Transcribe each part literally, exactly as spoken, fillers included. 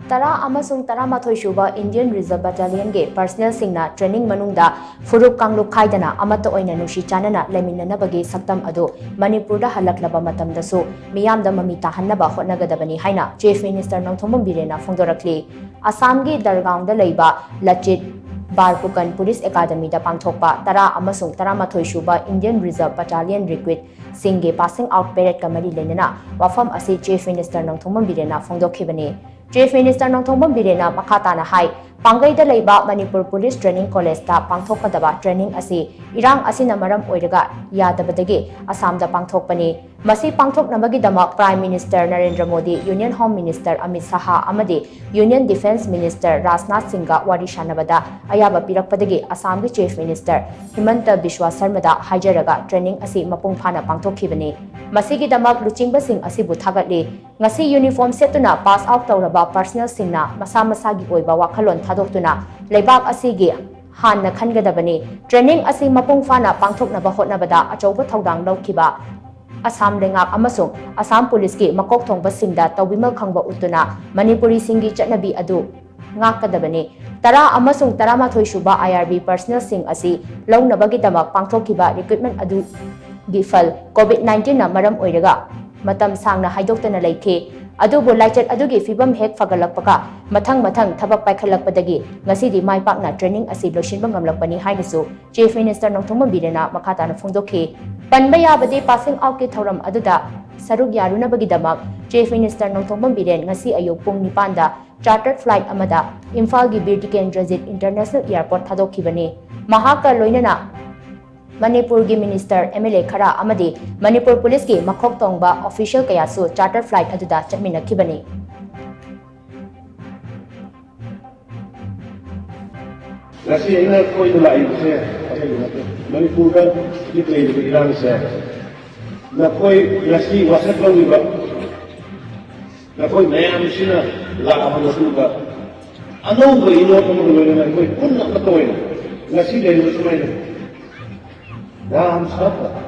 ꯇꯔꯥ ꯑꯃꯁꯨꯡ ꯇꯔꯥꯃꯥꯊꯣꯏ ꯁꯨꯕ Indian Reserve Battalionꯒꯤ personnelꯁꯤꯡꯅ training ꯃꯅꯨꯡꯗ ꯐꯨꯔꯨꯞ ꯀꯥꯡꯂꯨꯞ ꯈꯥꯏꯗꯅ ꯑꯃꯠꯇ ꯑꯣꯏꯅ ꯅꯨꯡꯁꯤ ꯆꯥꯟꯅꯅ ꯂꯩꯃꯤꯟꯅꯅꯕꯒꯤ ꯁꯛꯇꯝ ꯑꯗꯨ ꯃꯅꯤꯄꯨꯔꯗ ꯍꯜꯂꯛꯂꯕ ꯃꯇꯝꯗꯁꯨ ꯃꯤꯌꯥꯝꯗ ꯃꯃꯤ ꯇꯥꯍꯟꯅꯕ ꯍꯣꯠꯅꯒꯗꯕꯅꯤ ꯍꯥꯏꯅ Chief Minister ꯅꯣꯡꯊꯣꯝꯕꯝ ꯕꯤꯔꯦꯟꯅ ꯐꯣꯡꯗꯣꯔꯛꯂꯤ꯫ ꯑꯁꯥꯝꯒꯤ ꯗꯔꯒꯥꯎꯟꯗ ꯂꯩꯕ ꯂꯆꯤꯠ ꯕꯥꯔꯄꯨꯀꯟ ꯄꯨꯂꯤꯁ ꯑꯦꯀꯥꯗꯃꯤꯗ ꯄꯥꯡꯊꯣꯛꯄ ꯇꯔꯥ ꯑꯃꯁꯨꯡ ꯇꯔꯥꯃꯥꯊꯣꯏ ꯁꯨꯕ Indian Reserve Battalion recruitꯁꯤꯡꯒꯤ passing out paradeꯀ ꯃꯔꯤ ꯂꯩꯅꯅ ꯋꯥꯐꯝ ꯑꯁꯤ Chief Minister Nongthombam ꯕꯤꯔꯦꯟꯅ ꯐꯣꯡꯗꯣꯛꯈꯤꯕꯅꯤ꯫ Chief Minister Nongthombam ꯕꯤꯔꯦꯟꯅ ꯃꯈꯥ ꯇꯥꯅ ꯍꯥꯏ, ꯄꯥꯡꯒꯩꯗ ꯂꯩꯕ ꯃꯅꯤꯄꯨꯔ ꯄꯨꯂꯤꯁ training collegeꯇ ꯄꯥꯡꯊꯣꯛꯀꯗꯕ training ꯑꯁꯤ ꯏꯔꯥꯡ ꯑꯁꯤꯅ ꯃꯔꯝ ꯑꯣꯏꯔꯒ ꯌꯥꯗꯕꯗꯒꯤ ꯑꯁꯥꯝꯗ ꯄꯥꯡꯊꯣꯛꯄꯅꯤ꯫ ꯃꯁꯤ ꯄꯥꯡꯊꯣꯛꯅꯕꯒꯤꯗꯃꯛ Prime Minister Narendra Modi, Union Home Minister Amit Shah ꯑꯃꯗꯤ Union Defence Minister ꯔꯥꯖꯅꯥꯊ ꯁꯤꯡꯒ ꯋꯥꯔꯤ ꯁꯥꯟꯅꯕꯗ ꯑꯌꯥꯕ ꯄꯤꯔꯛꯄꯗꯒꯤ ꯑꯁꯥꯝꯒꯤ Chief Minister ꯍꯤꯃꯟꯇ ꯕꯤꯁ꯭ꯋꯥ ꯁꯔꯃꯗ ꯍꯥꯏꯖꯔꯒ training ꯑꯁꯤ ꯃꯄꯨꯡ ꯐꯥꯅ ꯄꯥꯡꯊꯣꯛꯈꯤꯕꯅꯤ꯫ ꯃꯁꯤꯒꯤꯗꯃꯛ ꯂꯨꯆꯤꯡꯕꯁꯤꯡ ꯑꯁꯤꯕꯨ ꯊꯥꯒꯠꯂꯤ꯫ ꯉꯁꯤ uniform ꯁꯦꯠꯇꯨꯅ pass out ꯇꯧꯔꯕ personnelꯁꯤꯡꯅ ꯃꯁꯥ ꯃꯁꯥꯒꯤ ꯑꯣꯏꯕ ꯋꯥꯈꯜꯂꯣꯟ ꯊꯥꯗꯣꯛꯇꯨꯅ ꯂꯩꯕꯥꯛ ꯑꯁꯤꯒꯤ ꯍꯥꯟꯅ ꯈꯟꯒꯗꯕꯅꯤ꯫ Training ꯑꯁꯤ ꯃꯄꯨꯡ ꯐꯥꯅ ꯄꯥꯡꯊꯣꯛꯅꯕ ꯍꯣꯠꯅꯕꯗ ꯑꯆꯧꯕ ꯊꯧꯗꯥꯡ ꯂꯧꯈꯤꯕ ꯑꯁꯥꯝ ꯂꯩꯉꯥꯛ ꯑꯃꯁꯨꯡ ꯑꯁꯥꯝ ꯄꯨꯂꯤꯁꯀꯤ ꯃꯀꯣꯛ ꯊꯣꯡꯕꯁꯤꯡꯗ ꯇꯧꯕꯤꯃꯜ ꯈꯪꯕ ꯎꯠꯇꯨꯅ ꯃꯅꯤꯄꯨꯔꯤꯁꯤꯡꯒꯤ ꯆꯠꯅꯕꯤ ꯑꯗꯨ ꯉꯥꯛꯀꯗꯕꯅꯤ꯫ ꯇꯔꯥ ꯑꯃꯁꯨꯡ ꯇꯔꯥꯃꯥꯊꯣꯏ ꯁꯨꯕ I R B personnelꯁꯤꯡ ꯑꯁꯤ ꯂꯧꯅꯕꯒꯤꯗꯃꯛ ꯄꯥꯡꯊꯣꯛꯈꯤꯕ recruitment ꯑꯗꯨꯒꯤ ꯐꯜ COVID nineteenꯅ ꯃꯔꯝ ꯑꯣꯏꯔꯒ ꯃꯇꯝ ꯁꯥꯡꯅ ꯍꯥꯏꯗꯣꯛꯇꯅ ꯂꯩꯈꯤ꯫ ꯑꯗꯨꯕꯨ ꯂꯥꯏꯆꯠ ꯑꯗꯨꯒꯤ ꯐꯤꯕꯝ ꯍꯦꯛ ꯐꯒꯠꯂꯛꯄꯒ ꯃꯊꯪ ꯃꯊꯪ ꯊꯕꯛ ꯄꯥꯏꯈꯠꯂꯛꯄꯗꯒꯤ ꯉꯁꯤꯗꯤ ꯃꯥꯏ ꯄꯥꯛꯅ training ꯑꯁꯤ ꯂꯣꯏꯁꯤꯟꯕ ꯉꯝꯂꯛꯄꯅꯤ ꯍꯥꯏꯅꯁꯨ Chief Minister ꯅꯣꯡꯊꯣꯝꯕꯝ ꯕꯤꯔꯦꯟꯅ ꯃꯈꯥ ꯇꯥꯅ ꯐꯣꯡꯗꯣꯛꯈꯤ꯫ ꯄꯟꯕ ꯌꯥꯕꯗꯤ, passing outꯀꯤ ꯊꯧꯔꯝ ꯑꯗꯨꯗ ꯁꯔꯨꯛ ꯌꯥꯔꯨꯅꯕꯒꯤꯗꯃꯛ Chief Minister ꯅꯣꯡꯊꯣꯝꯕꯝ ꯕꯤꯔꯦꯟ ꯉꯁꯤ ꯑꯌꯨꯛ ꯄꯨꯡ ꯅꯤꯄꯥꯟꯗ chartered flight ꯑꯃꯗ ꯏꯝꯐꯥꯜꯒꯤ ꯕꯤꯔ ꯇꯤꯀꯦꯟꯗ꯭ꯔꯖꯤꯠ International Airport ꯊꯥꯗꯣꯛꯈꯤꯕꯅꯤ꯫ ꯃꯍꯥꯛꯀ ꯂꯣꯏꯅꯅ ꯃꯅꯤꯄꯨꯔꯒꯤ minister, M L A ꯈꯔ ꯑꯃꯗꯤ ꯃꯅꯤꯄꯨꯔ ꯄꯨꯂꯤꯁꯀꯤ ꯃꯀꯣꯛ ꯊꯣꯡꯕ official ꯀꯌꯥꯁꯨ chartered flight ꯑꯗꯨꯗ ꯆꯠꯃꯤꯟꯅꯈꯤꯕꯅꯤ꯫ ꯉꯁꯤ ꯑꯩꯅ ꯀꯣꯏꯕ ꯂꯥꯛꯏꯕꯁꯦ ꯑꯇꯩꯒꯤ ꯅꯠꯇꯦ꯫ ꯃꯅꯤꯄꯨꯔꯗ ꯍꯧꯖꯤꯛ ꯂꯩꯔꯤꯕ ꯏꯔꯥꯡꯁꯦ ꯅꯈꯣꯏ ꯉꯁꯤ ꯋꯥꯁꯛ ꯂꯧꯔꯤꯕ ꯅꯈꯣꯏ ꯃꯌꯥꯝꯁꯤꯅ ꯂꯥꯛꯑꯕ ꯃꯇꯨꯡꯗ ꯑꯅꯧꯕ ꯏꯅꯣꯠ ꯑꯃꯒ ꯂꯣꯏꯅꯅ ꯑꯩꯈꯣꯏ ꯄꯨꯟꯅ ꯑꯃꯠꯇ ꯑꯣꯏꯅ ꯉꯁꯤ ꯂꯩꯔꯤꯕ ꯁꯨꯃꯥꯏꯅ ꯌꯥꯝ ꯁꯥꯐꯕ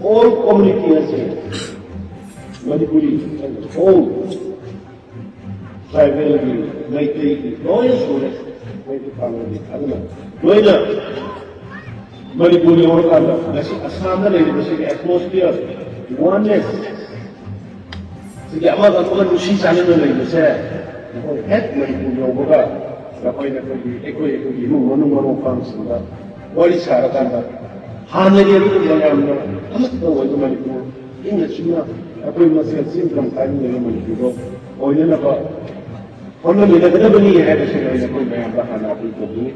all community ꯑꯁꯦ ꯃꯅꯤꯄꯨꯔꯤ all ꯇ꯭ꯔꯥꯏꯕꯦꯜꯒꯤ, ꯃꯩꯇꯩꯒꯤ ꯂꯣꯏꯅ ꯁꯨꯔꯦ꯫ ꯃꯩꯇꯩ ꯄꯥꯉꯜꯒꯤ꯫ ꯑꯗꯨꯅ ꯂꯣꯏꯅ ꯃꯅꯤꯄꯨꯔ ꯌꯧꯔꯀꯥꯟꯗ ꯉꯁꯤ ꯑꯁꯥꯝꯗ ꯂꯩꯔꯤꯕꯁꯤꯒꯤ ꯑꯦꯠꯃꯣꯁꯐꯤꯌꯔ, ꯋꯥꯟꯅꯦꯁ, ꯁꯤꯒꯤ ꯑꯃꯒ ꯑꯃꯒ ꯅꯨꯡꯁꯤ ꯆꯥꯟꯅꯅ ꯂꯩꯕꯁꯦ, ꯑꯩꯈꯣꯏ ꯍꯦꯛ ꯃꯅꯤꯄꯨꯔ ꯌꯧꯕꯒ ꯑꯩꯈꯣꯏꯅ ꯑꯩꯈꯣꯏꯒꯤ, ꯑꯩꯈꯣꯏ, ꯑꯩꯈꯣꯏꯒꯤ ꯏꯃꯨꯡ ꯃꯅꯨꯡ ꯃꯔꯨꯞ ꯃꯄꯥꯡꯁꯤꯡꯗ ꯋꯥꯔꯤ ꯁꯥꯔꯀꯥꯟꯗ ꯍꯥꯟꯅꯒꯤ ꯑꯗꯨꯒꯨꯝꯕ ꯌꯥꯝꯅ ꯑꯃꯠꯇ ꯑꯣꯏꯕ ꯃꯅꯤꯄꯨꯔ, ꯏꯪꯅ ꯆꯤꯛꯅ ꯑꯩꯈꯣꯏ ꯃꯁꯦꯜ ꯆꯤꯡ ꯇꯝ ꯀꯥꯏꯅ ꯂꯩꯕ ꯃꯅꯤꯄꯨꯔꯗꯣ ꯑꯣꯏꯅꯅꯕ ꯍꯣꯠꯅꯃꯤꯟꯅꯒꯗꯕꯅꯤ ꯍꯥꯏꯕꯁꯤ ꯑꯩꯅ ꯑꯩꯈꯣꯏ ꯃꯌꯥꯝꯗ ꯍꯥꯟꯅ ꯑꯄꯤꯜ ꯇꯧꯖꯅꯤꯡꯏ꯫